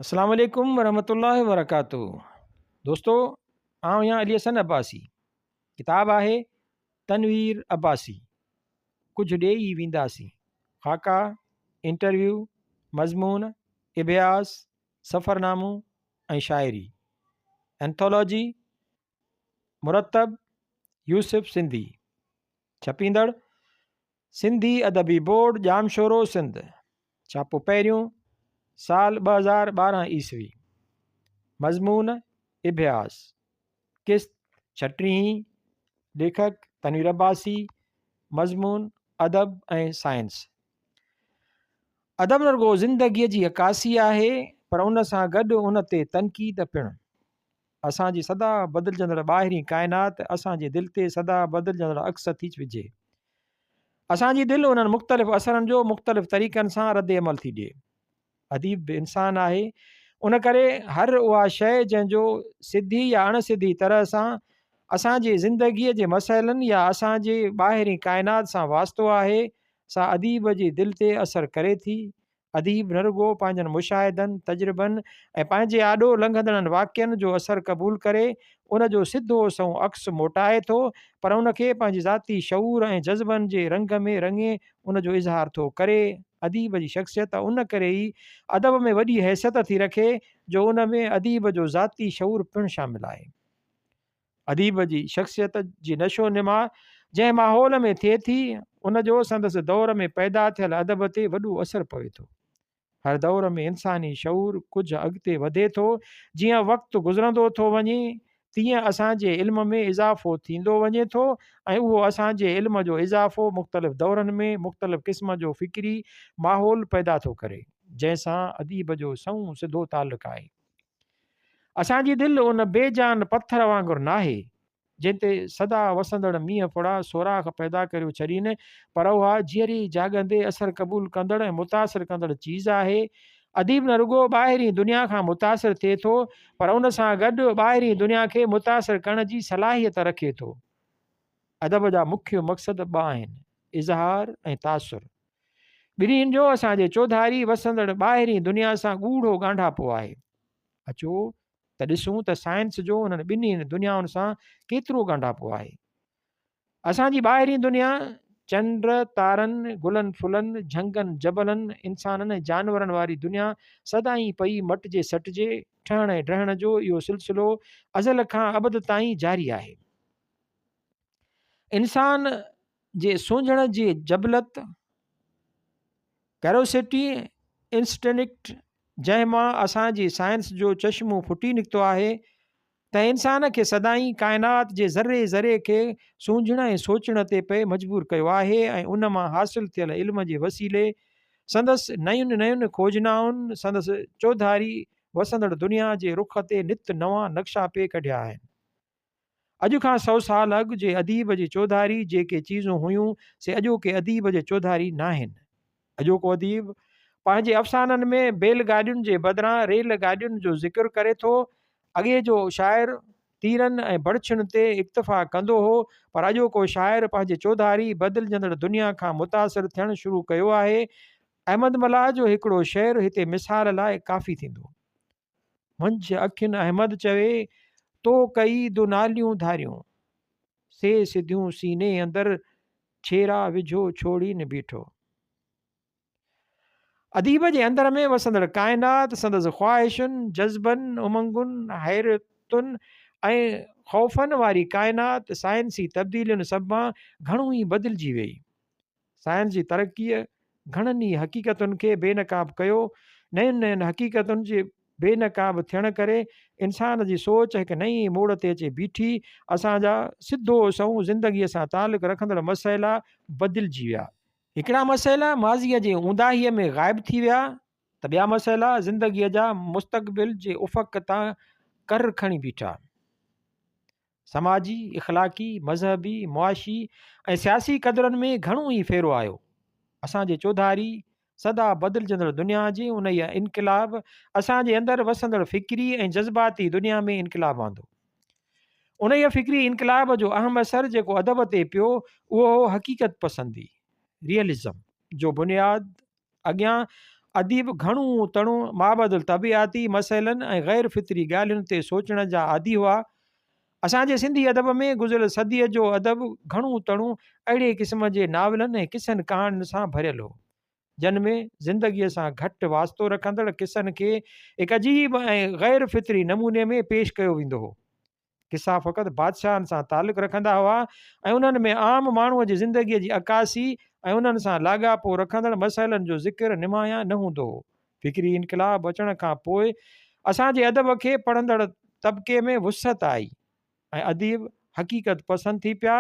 السلام عليڪم ورحمة الله وبرڪاته دوستو آئون آهيان علي حسن عباسي ڪتاب آهي تنوير عباسي ڪجهه ڏيئي وينداسين خاڪا انٽرويو مضمون اڀياس سفرنامو ۽ شاعري انٿولوجي مرتب يوسف سنڌي ڇپيندڙ سنڌي ادبي بورڊ ڄامشورو سنڌ ڇاپو پهريون سال 2012 عيسوي مضمون اڀياس قسط ڇٽيهين ليکڪ تنوير عباسي مضمون ادب ۽ سائنس ادب نه رڳو زندگيء جي عڪاسي آهي پر ان سان گڏ ان تي تنقيد پڻ اسان جي سدا بدلجندڙ ٻاهرين ڪائنات اسان جي دل تي سدا بدلجندڙ عڪس ٿي وجهي. اسان جي دل انهن مختلف اثرن جو مختلف طريقن سان رد عمل ٿي ڏئي. اديب به انسان آهي، ان ڪري هر اها شيء جنهن جو سڌي يا اڻ سڌي طرح سان اسان جي زندگيء جي مسئلن يا اسان جي ٻاهرين ڪائنات سان واسطو آهي، سا اديب جي دل تي اثر ڪري ٿي اديب نه رڳو پنهنجن مشاهدن، تجربن ۽ پنهنجي آڏو لنگهندڙن واقعن جو اثر قبول ڪري، ان جو سڌو سنئون عڪس موٽائي ٿو، پر ان کي پنهنجي ذاتي شعور ۽ جذبن جي رنگ ۾ رڱي ان جو اظهار ٿو ڪري. اديب جي شخصيت ان ڪري ئي ادب ۾ وڏي حيثيت ٿي رکي، جو ان ۾ اديب جو ذاتي شعور پڻ شامل آهي. اديب جي شخصيت جي نشو نما جنهن ماحول ۾ ٿئي ٿي، ان جو سندس دور ۾ پيدا ٿيل ادب تي وڏو اثر پوي ٿو. هر دور ۾ انساني شعور ڪجهه اڳتي وڌي ٿو، جيئن وقت گذرندو ٿو وڃي، تيئن اسان جي علم ۾ اضافو ٿيندو وڃي ٿو ۽ اهو اسان جي علم جو اضافو مختلف دورن ۾ مختلف قسم جو فڪري ماحول پيدا ٿو ڪري، جنهن سان اديب جو سنئون سڌو تعلق آهي. اسان جي دل ان بي جان پٿر وانگر ناهي، جنهن تي سدا وسندڙ مينهن ڦڙا سوراخ پيدا ڪريو ڇڏين، پر اها جيئري جاڳندي اثر قبول ڪندڙ ۽ متاثر ڪندڙ چيز آهي. اديب نه رڳو ٻاهرين دنيا کان متاثر ٿئي ٿو، پر ان سان گڏ ٻاهرين دنيا کي متاثر ڪرڻ جي صلاحيت رکي ٿو. ادب جا مکيه مقصد ٻه آهن، اظهار ۽ تاثر. ٻنهين جو اسان جي چوڌاري وسندڙ ٻاهرين دنيا سان ڳوڙهو ڳانڍاپو آهي. اچو ته ڏسون ته سائنس جو انهن ٻنهين دنيائن سان ڪيترو ڳانڍاپو آهي. اسان جي ٻاهرين دنيا چنڊ، تارن، گلن ڦلن، جهنگن جبلن، انسانن ۽ جانورن واري دنيا سدائين پئي مٽجي سٽجي، ٺهڻ ۽ ڊهڻ جو اهو سلسلو ازل کان ابد تائين جاري آهي. انسان جي سونجهڻ جي جبلت، Curiosity Instinct، جنهن مان اسان جي سائنس جو چشمو ڦٽي نڪتو آهي، تنهن انسان کي سدائين ڪائنات جي ذري ذري کي سونجهڻ ۽ سوچڻ تي پئي مجبور ڪيو آهي ۽ ان مان حاصل ٿيل علم جي وسيلي سندس نين نين کوجنائن سندس چوڌاري وسندڙ دنيا جي رخ تي نت نوان نقشا پئي ڪڍيا آهن. اڄ کان سئو سال اڳ جي اديب جي چوڌاري جيڪي چيزون هيون، سي اڄوڪي اديب جي چوڌاري ناهن. اڄوڪو اديب پنهنجي افسانن ۾ بيل گاڏين جي بدران ريل گاڏين جو ذڪر ڪري ٿو. اڳي جو شاعر تيرن ۽ بڙڇين تي اڪتفا ڪندو هو، پر اڄوڪو شاعر پنهنجي چوڌاري بدلجندڙ دنيا کان متاثر ٿيڻ شروع ڪيو آهي. احمد ملاح جو هڪڙو شعر هتي مثال لاء ڪافي ٿيندو. منجهه اکين احمد چوي، تو ڪئي دوناليون ڌاريون، سي سڌيون سيني اندر، ڇيرا وجهو ڇوڙين بيٺو. اديب جي اندر ۾ وسندڙ ڪائنات سندس خواهشن، جذبن، امنگن، حيرتن ۽ خوفن واري ڪائنات سائنسي تبديلين سببان گهڻو ئي بدلجي ويئي. سائنس جي ترقيء گهڻن ئي حقيقتن کي بي نقاب ڪيو. نين نين حقيقتن جي بي نقاب ٿيڻ ڪري انسان جي سوچ هڪ نئين موڙ تي اچي بيٺي. اسان جا سڌو سنئون زندگيء سان تعلق رکندڙ مسئلا بدلجي ويا. هڪڙا مسئلا ماضيء جي اونداهيء ۾ غائب ٿي ويا ته ٻيا مسئلا زندگيء جا مستقبل جي افق تان ڪر کڻي بيٺا. سماجي، اخلاقي، مذهبي، معاشي ۽ سياسي قدرن ۾ گهڻو ئي ڦيرو آيو. اسان جي چوڌاري سدا بدلجندڙ دنيا جي انهيء انقلاب اسان جي اندر وسندڙ فڪري ۽ جذباتي دنيا ۾ انقلاب آندو. انهيء فڪري انقلاب جو اهم اثر جيڪو ادب تي پيو اهو هو حقيقت پسندي، Realism، جو بنياد اڳيان اديب گهڻو تڻو مابعدالطبعياتي مسئلن ۽ غير فطري ڳالهين تي سوچڻ جا عادي هئا. اسان جي سنڌي ادب ۾ گذريل صديء جو ادب گهڻو تڻو اهڙي قسم جي ناولن ۽ قصن ڪهاڻين سان ڀريل هو، جن ۾ زندگيء سان گهٽ واسطو رکندڙ قصن کي هڪ عجيب ۽ غير فطري نموني ۾ پيش ڪيو ويندو هو. قصا فقط بادشاهن سان تعلق رکندا هئا ۽ انهن ۾ عام ماڻهوء جي زندگيء جي عڪاسي ۽ انهن سان لاڳاپو رکندڙ مسئلن جو ذڪر نمايان نه هوندو هو. فڪري انقلاب اچڻ کان پوء اسان جي ادب کي پڙهندڙ طبقي ۾ وسعت آئي ۽ اديب حقيقت پسند ٿي پيا.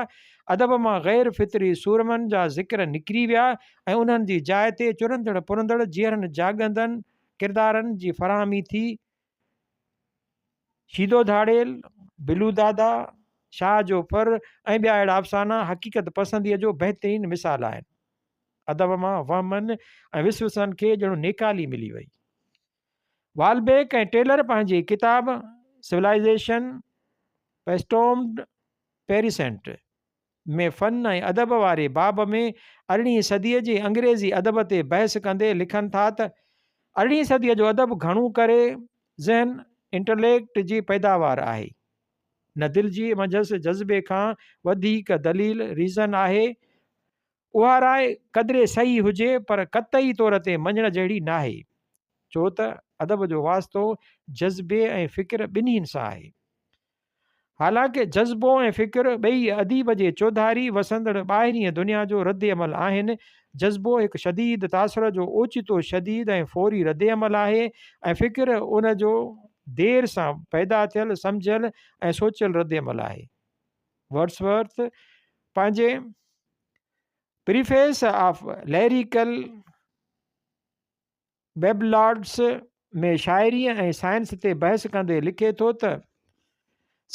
ادب مان غير فطري سورمن جا ذڪر نڪري ويا ۽ انهن جي جاء تي چرندڙ پرندڙ جيئرن جاڳندن ڪردارن جي فراهمي ٿي. شيدو ڌاڙيل، بلو دادا، شاهه جو ڦر ۽ ٻيا اهڙا افسانا حقيقت پسنديء جو بهترين مثال آهن. ادب مان وهمن ۽ وسوسن کي ڄڻ نيڪالي ملي وئي. والبيڪ ۽ ٽيلر پنهنجي ڪتاب سولائيزيشن پيسٽومڊ پيريسينٽ ۾ فن ۽ ادب واري باب ۾ ارڙهين صديء جي انگريزي ادب تي بحث ڪندي لکن ٿا ته ارڙهين صديء جو ادب گهڻو ڪري ذهن، Intellect، جي پيداوار آهي، نه دل جي منجهس جذبي کان وڌيڪ دليل، Reason، آهي. اها راء قدري صحيح هجي پر قطعي طور تي مڃڻ جهڙي ناهي، ڇو ته ادب جو واسطو جذبي ۽ فڪر ٻنهين سان آهي. حالانڪ جذبو ۽ فڪر ٻئي اديب جي چوڌاري وسندڙ ٻاهرينء دنيا جو ردعمل آهن. جذبو هڪ شديد تاثر جو اوچتو، شديد ۽ فوري ردعمل آهي ۽ فڪر ان جو دير سان پيدا ٿيل، سمجهيل ۽ سوچيل ردعمل آهي. ورڊسورٿ پنهنجي پريفيس آف ليريڪل بيبلارڊس ۾ شاعريء ۽ سائنس تي بحث ڪندي لکي ٿو ته،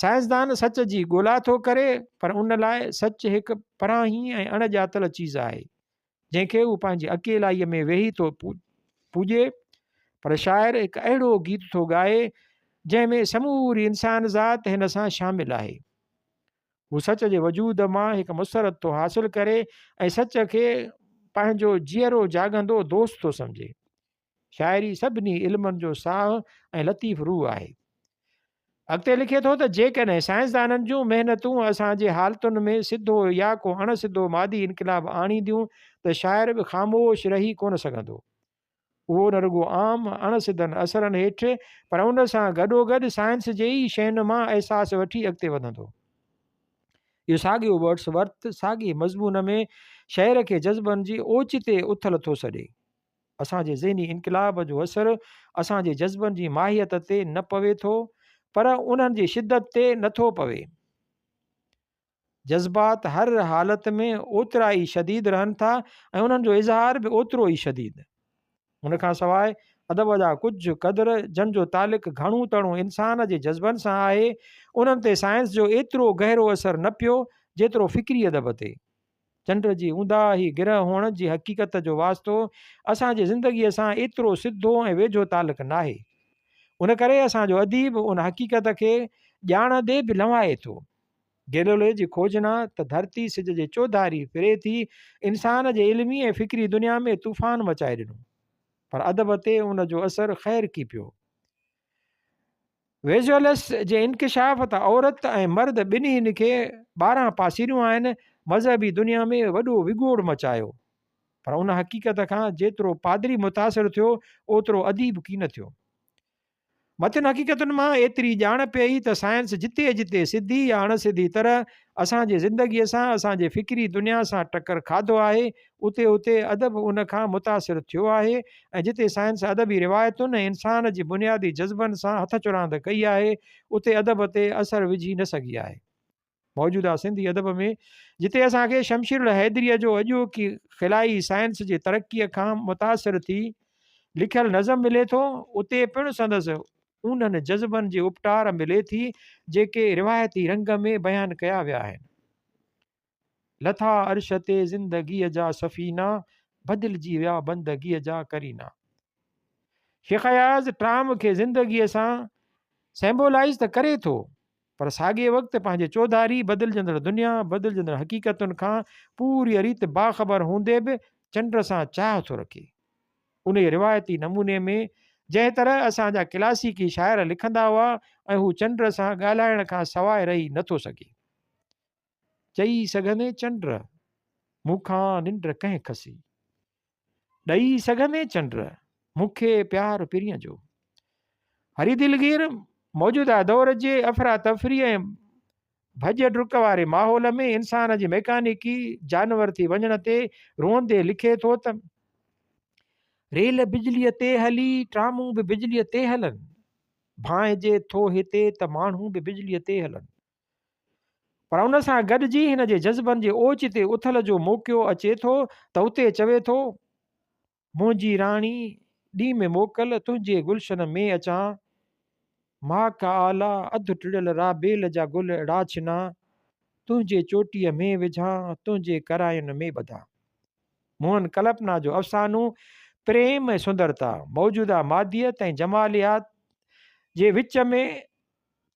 سائنسدان سچ جي ڳولا ٿو ڪري پر ان لاء سچ هڪ پرانهين ۽ اڻ ڄاتل چيز آهي، جنهن کي هو پنهنجي اڪيلائيء ۾ ويهي ٿو پوڄي، پر شاعر هڪ اهڙو گيت ٿو ڳائي، جنهن ۾ سموري انسان ذات هن سان شامل آهي. هو سچ جي وجود مان هڪ مسرت ٿو حاصل ڪري ۽ سچ کي پنهنجو جيئرو جاڳندو دوست ٿو سمجهي. شاعري سڀني علمن جو ساهه ۽ لطيف روح آهي. اڳتي لکي ٿو ته جيڪڏهن سائنسدانن جون محنتون اسان جي حالتن ۾ سڌو يا ڪو اڻ سڌو مادي انقلاب آڻينديون ته شاعر به خاموش رهي ڪونه سگهندو. اهو نه رڳو عام اڻ سڌن اثرن هيٺ پر ان سان گڏوگڏ سائنس جي ئي شين مان احساس وٺي اڳتي وڌندو. اهو ساڳيو ورڊس ورٿ ساڳئي مضمون ۾ شعر کي جذبن جي اوچتي اٿل ٿو سڏي. اسان جي ذهني انقلاب جو اثر اسان جي جذبن جي ماهيت تي نه پوي ٿو پر انهن جي شدت تي نه ٿو پوي. جذبات هر حالت ۾ اوترا ئي شديد رهن ٿا ۽ انهن جو اظهار به اوترو ئي شديد. ان کان سواء ادب جا ڪجهه قدر جن جو تعلق گهڻو تڻو انسان جي جذبن سان آهي، انهن تي سائنس جو ايترو گهرو اثر نه پيو، جيترو فڪري ادب تي. چنڊ جي اونداهي گرهه هئڻ جي حقيقت جو واسطو اسان جي زندگيء سان ايترو سڌو ۽ ويجهو تعلق ناهي. ان ڪري اسان جو اديب ان حقيقت کي ڄاڻندي به لنوائي ٿو. گيليلي جي کوجنا ته ڌرتي سج جي چوڌاري ڦري ٿي، انسان جي علمي ۽ فڪري دنيا ۾ طوفان مچائي ڏنو، پر ادب تي ان جو اثر خير ڪي پيو. ويزوئلس جي انڪشاف ته عورت ۽ مرد ٻنهين کي 12 پاسيريون آهن، مذهبي دنيا ۾ وڏو وڳوڙ مچايو، پر ان حقيقت کان جيترو پادري متاثر ٿيو، اوترو اديب ڪين ٿيو. مٿين حقيقتن مان ايتري ڄاڻ پيئي ته سائنس جتي جتي سڌي يا اڻ سڌي طرح اسان جي زندگيء سان، اسان جي فڪري دنيا سان ٽڪر کاڌو آهي، اتي اتي ادب ان کان متاثر ٿيو آهي ۽ جتي سائنس ادبي روايتن ۽ انسان جي بنيادي جذبن سان هٿ چراند ڪئي آهي، اتي ادب تي اثر وجهي نه سگهي آهي. موجوده سنڌي ادب ۾ جتي اسان کي شمشير الحيدريء جو اڄوڪي خلائي سائنس جي ترقيء کان متاثر ٿي لکيل نظم ملي ٿو، اتي پڻ سندس اونهن جذبن جي اپٽار ملي ٿي، جيڪي روايتي رنگ ۾ بيان ڪيا ويا آهن. لٿا عرش تي زندگيء جا سفينا، بدلجي ويا بندگيء جا قرينا. شيخ اياز ٽرام کي زندگيء سان سيمبولائيز ته ڪري ٿو، پر ساڳئي وقت پنهنجي چوڌاري بدلجندڙ دنيا، بدلجندڙ حقيقتن کان پوريء ريت باخبر هوندي به چنڊ سان چاهه ٿو رکي. انهيء روايتي نموني ۾ جنهن طرح اسان جا ڪلاسيڪي شاعر لکندا هئا ۽ هو چنڊ سان ڳالهائڻ کان سواء رهي نه ٿو سگهي. چئي سگهندين چنڊ، مون کان ننڊ ڪنهن کسي؟ ڏئي سگهندين چنڊ، مون کي پيار پرينء جو؟ هري دلگير موجوده دور جي افراتفري ۽ ڀڄ ڊڪ واري ماحول ۾ انسان جي ميڪانيڪي جانور ٿي وڃڻ تي روئندي لکي ٿو ته، ريل بجليء تي هلي، ٽرامون به بجليء تي هلن، ڀانئجي ٿو هتي ته ماڻهو به بجليء تي هلن. پر ان سان گڏجي هن جي جذبن جي اوچتي اٿل جو موقعو اچي ٿو ته اتي چوي ٿو، منهنجي راڻي، ڏينهن ۾ موڪل، تنهنجي گلشن ۾ اچان. ماڪ آلا، اڌ ٽڙيل رابيل جا گل اهڙا ڇنان، تنهنجي چوٽيء ۾ وجهان، تنهنجي ڪراين ۾ ٻڌان. موهن ڪلپنا جو افسانو پريم ۽ سندرتا، موجوده ماديت ۽ جماليات جي وچ ۾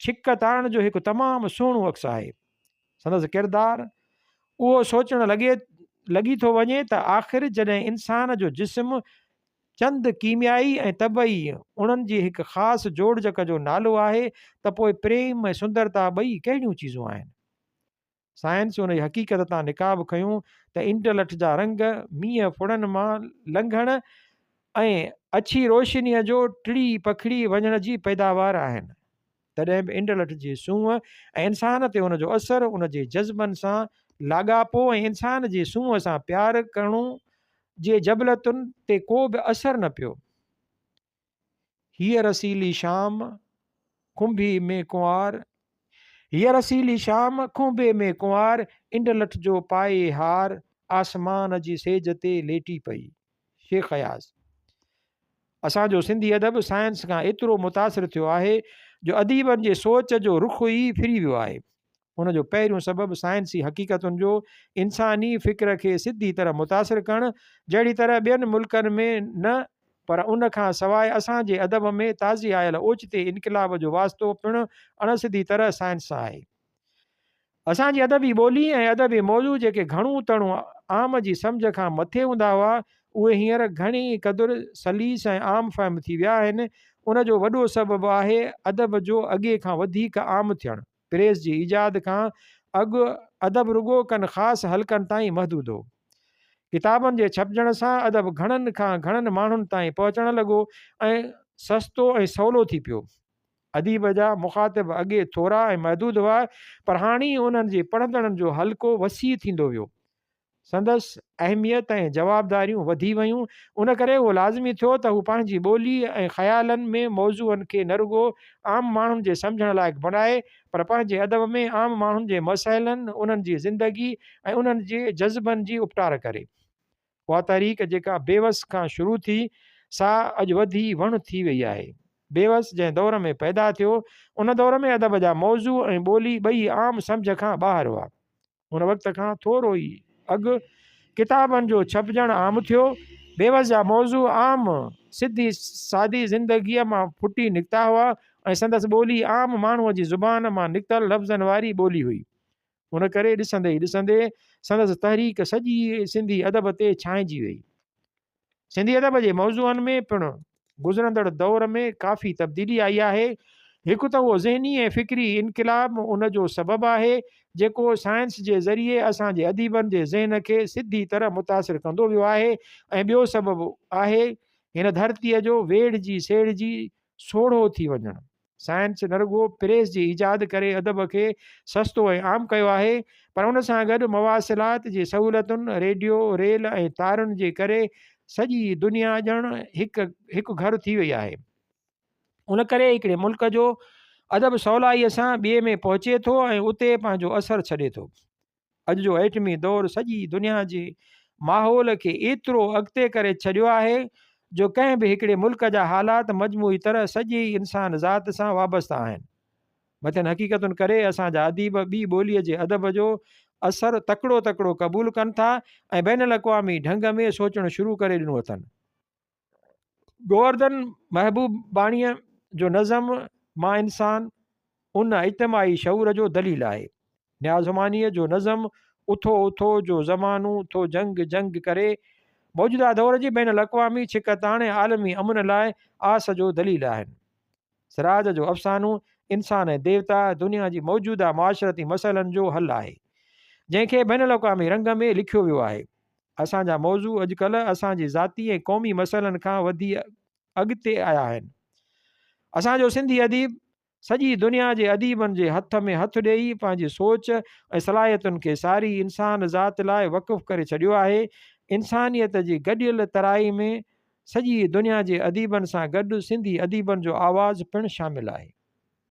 ڇڪ تاڻ جو هڪ تمام سهڻو عڪس آهي. سندس ڪردار اهو سوچڻ لڳي لڳي ٿو وڃي ته آخر جڏهن انسان جو جسم چند ڪيميائي ۽ طبعي اڻن جي هڪ خاص جوڙجڪ جو نالو آهي ته پوء پريم ۽ سندرتا ٻئي ڪهڙيون چيزون آهن؟ سائنس انهيء حقيقت تان نقاب کنيو ته انڊلٺ جا رنگ مينهن ڦڙن مان لنگهڻ ۽ اڇي روشنيء جو ٽڙي پکڙي وڃڻ جي پيداوار آهن. تڏهن به انڊلٺ جي سونهن ۽ انسان تي ان جو اثر، ان جي جذبن سان لاڳاپو ۽ انسان جي سونهن سان پيار ڪرڻ جي جبلتن تي ڪو به اثر نه پيو. هيء رسيلي شام، کنڀي ۾ ڪنوار. هيء رسيلي شام، کنڀي ۾ ڪنوار، انڊلٺ جو پائي هار، آسمان جي سيج تي ليٽي پئي. شيخ اياز. اسان جو سنڌي ادب سائنس کان ايترو متاثر ٿيو آهي جو اديبن جي سوچ جو رخ ئي ڦري ويو آهي. ان جو پهريون سبب سائنسي حقيقتن جو انساني فڪر کي سڌي طرح متاثر ڪرڻ، جهڙي طرح ٻين ملڪن ۾ نه پر ان کان سواء اسان جي ادب ۾ تازي آيل اوچتي انقلاب جو واسطو پڻ اڻ سڌي طرح سائنس سان آهي. اسان جي ادبي ٻولي ۽ ادبي موضوع جيڪي گهڻو تڻو عام جي سمجهه کان مٿي هوندا هئا، اهي هينئر گهڻي قدر سليس ۽ عام فهم ٿي ويا آهن. ان جو وڏو سبب آهي ادب جو اڳي کان وڌيڪ عام ٿيڻ. پريس جي ايجاد کان اڳ ادب رڳو ڪن خاص حلقن تائين محدود هو. ڪتابن جي ڇپجڻ سان ادب گهڻن کان گهڻن ماڻهن تائين پهچڻ لڳو ۽ سستو ۽ سولو ٿي پيو. اديب جا مخاطب اڳي ٿورا ۽ محدود هئا، پر هاڻي انهن جي پڙهندڙن جو حلقو وسيع ٿيندو ويو. سندس اهميت ۽ جوابداريون وڌي ويون، ان ڪري اهو لازمي ٿيو ته هو پنهنجي ٻوليء ۽ خيالن ۾ موضوعن کي نه رڳو عام ماڻهن جي سمجهڻ لائق بڻائي، پر پنهنجي ادب ۾ عام ماڻهن جي مسئلن، انهن جي زندگي ۽ انهن جي جذبن جي اپٽار ڪري. اها تحريڪ جيڪا بيوس کان شروع ٿي، سا اڄ وڌي وڻ ٿي وئي آهي. بيوس جنهن دور ۾ پيدا ٿيو، ان دور ۾ ادب جا موضوع ۽ ٻولي ٻئي عام سمجهه کان ٻاهر هئا. ان وقت کان ٿورو ئي اڳ ڪتابن جو ڇپجڻ عام ٿيو. بيوس جا موضوع عام سڌي سادي زندگيء مان ڦٽي نڪتا هئا ۽ سندس ٻولي عام ماڻهوء جي زبان مان نڪتل لفظن واري ٻولي هئي. ان ڪري ڏسندي ئي ڏسندي سندس تحريڪ سڄي سنڌي ادب تي ڇانئجي وئي. سنڌي ادب جي موضوعن ۾ پڻ گذرندڙ دور ۾ ڪافي تبديلي آئي آهي. هڪ ته اهو ذهني ۽ فڪري انقلاب ان جو سبب آهي، جيڪو سائنس جي ذريعي اسان جي اديبن جي ذهن کي سڌي طرح متاثر ڪندو ويو آهي ۽ ٻيو سبب آهي هن ڌرتيء جو ويڙهجي سيڙهجي سوڙهو ٿي وڃڻ. سائنس نه رڳو پريس جي ايجاد ڪري ادب کي سستو ۽ عام ڪيو آهي، پر ان سان گڏ مواصلات جي سهولتن، ريڊيو، ريل ۽ تارن جي ڪري سڄي دنيا ڄڻ هڪ هڪ گهر ٿي وئي آهي. ان ڪري هڪڙي ملڪ جو ادب سولائيء سان ٻئي ۾ پهچي ٿو ۽ اتي پنهنجو اثر ڇڏي ٿو. اڄ جو ايٽمي دور سڄي دنيا جي ماحول کي ايترو اڳتي ڪري ڇڏيو آهي جو ڪنهن به هڪڙي ملڪ جا حالات مجموعي طرح سڄي انسان ذات سان وابسته آهن. مٿين حقيقتن ڪري اسان جا اديب ٻي ٻوليء جي ادب جو اثر تڪڙو تڪڙو قبول ڪن ٿا ۽ بين الاقوامي ڍنگ ۾ سوچڻ شروع ڪري ڏنو اٿن. گوورڌن محبوباڻيء جو نظم مان انسان ان اجتماعي شعور جو دليل آهي. نياز همانيء جو نظم اٿو اٿو جو زمانو ٿو جنگ جنگ ڪري موجوده دور جي بين الاقوامي ڇڪتاڻ ۽ عالمي امن لاء آس جو دليل آهن. سراج جو افسانو انسان ۽ ديوتا دنيا جي موجوده معاشرتي مسئلن جو حل آهي، جنهن کي بين الاقوامي رنگ ۾ لکيو ويو آهي. اسان جا موضوع اڄڪلهه اسان جي ذاتي ۽ قومي مسئلن کان وڌي اڳتي آيا آهن. اسان جو سنڌي اديب سڄي دنيا جي اديبن جي هٿ ۾ هٿ ڏيئي پنهنجي سوچ ۽ صلاحيتن کي ساري انسان ذات لاء وقف ڪري ڇڏيو آهي. انسانيت جي گڏيل ترائي ۾ سڄي دنيا جي اديبن سان گڏ سنڌي اديبن جو آواز پڻ شامل آهي.